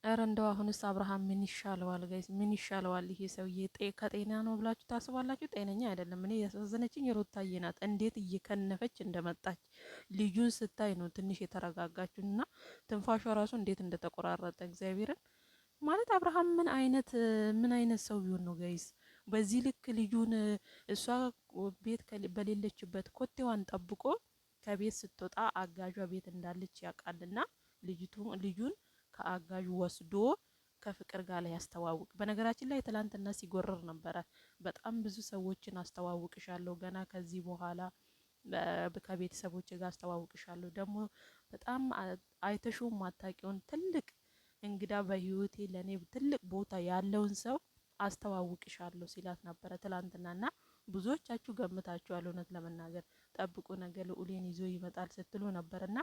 ኧረ እንደው አሁንስ አብርሃም ምን ይሻለዋል? Guys ምን ይሻለዋል? ይሄ ሰውዬ ከጤና ነው ብላችሁ ታስባላችሁ? ጤነኛ አይደለም። እኔ ያሳዘነችኝ ሩታዬ ናት። እንዴት እየከነፈች እንደመጣች ልጁን ስታይ ነው ትንሽ የተረጋጋችሁ እና ትንፋሿ ራሱ እንዴት እንደተቆራረጠ እግዚአብሔርን ማለት አብርሃም ምን አይነት ሰው ቢሆን ነው guys በዚህ ልክ ልጁን እሷ ቤት በሌለችበት ኮቴዋን ጠብቆ ከቤት ስትወጣ አጋዧ ቤት እንዳለች ያውቃልና ልጅቱ ልጁን ከአጋዥ ወስዶ ከፍቅር ጋር ላይ ያስተዋውቅ። በነገራችን ላይ ትላንትና ሲጎርር ነበረ። በጣም ብዙ ሰዎችን አስተዋውቅሻለሁ፣ ገና ከዚህ በኋላ ከቤተሰቦች ጋር አስተዋውቅሻለሁ። ደግሞ በጣም አይተሽው ማታውቂውን ትልቅ እንግዳ በህይወቴ ለእኔ ትልቅ ቦታ ያለውን ሰው አስተዋውቅሻለሁ ሲላት ነበረ ትላንትና። እና ብዙዎቻችሁ ገምታችኋል። እውነት ለመናገር ጠብቁ፣ ነገ ልዑሌን ይዞ ይመጣል ስትሉ ነበርና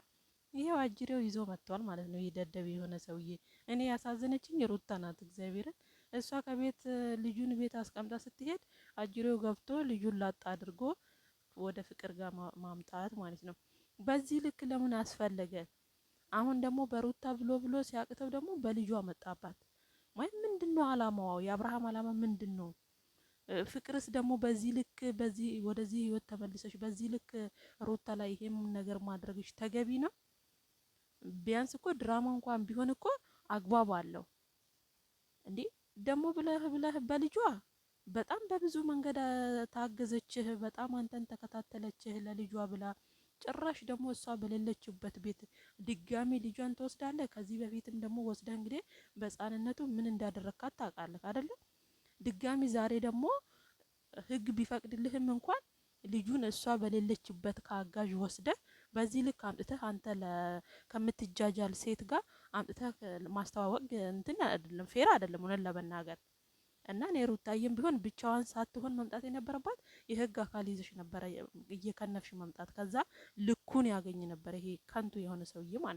ይሄው አጅሬው ይዞ መጥቷል ማለት ነው። ይሄ ደደብ የሆነ ሰውዬ። እኔ ያሳዘነችኝ ሩታ ናት። እግዚአብሔርን እሷ ከቤት ልጁን ቤት አስቀምጣ ስትሄድ አጅሬው ገብቶ ልጁን ላጣ አድርጎ ወደ ፍቅር ጋር ማምጣት ማለት ነው። በዚህ ልክ ለምን አስፈለገ? አሁን ደግሞ በሩታ ብሎ ብሎ ሲያቅተው ደግሞ በልጇ መጣባት። ወይ ምንድን ነው አላማው? የአብርሃም አላማ ምንድን ነው? ፍቅርስ ደግሞ በዚህ ልክ በዚህ ወደዚህ ህይወት ተመልሰሽ በዚህ ልክ ሩታ ላይ ይሄም ነገር ማድረግሽ ተገቢ ነው? ቢያንስ እኮ ድራማ እንኳን ቢሆን እኮ አግባብ አለው እንዴ። ደግሞ ብለህ ብለህ በልጇ በጣም በብዙ መንገድ ታገዘችህ፣ በጣም አንተን ተከታተለችህ ለልጇ ብላ። ጭራሽ ደግሞ እሷ በሌለችበት ቤት ድጋሚ ልጇን ትወስዳለህ። ከዚህ በፊትም ደግሞ ወስደህ እንግዲህ በሕፃንነቱ ምን እንዳደረግካት ታውቃለህ አይደለም? ድጋሚ ዛሬ ደግሞ ሕግ ቢፈቅድልህም እንኳን ልጁን እሷ በሌለችበት ከአጋዥ ወስደህ በዚህ ልክ አምጥተህ አንተ ከምትጃጃል ሴት ጋር አምጥተህ ማስተዋወቅ እንትን አይደለም፣ fair አይደለም እውነት ለመናገር። እና እኔ ሩታዬም ቢሆን ብቻዋን ሳትሆን መምጣት የነበረባት የህግ አካል ይዘሽ ነበረ እየከነፍሽ መምጣት። ከዛ ልኩን ያገኝ ነበረ ይሄ ከንቱ የሆነ ሰውዬ ማለት ነው።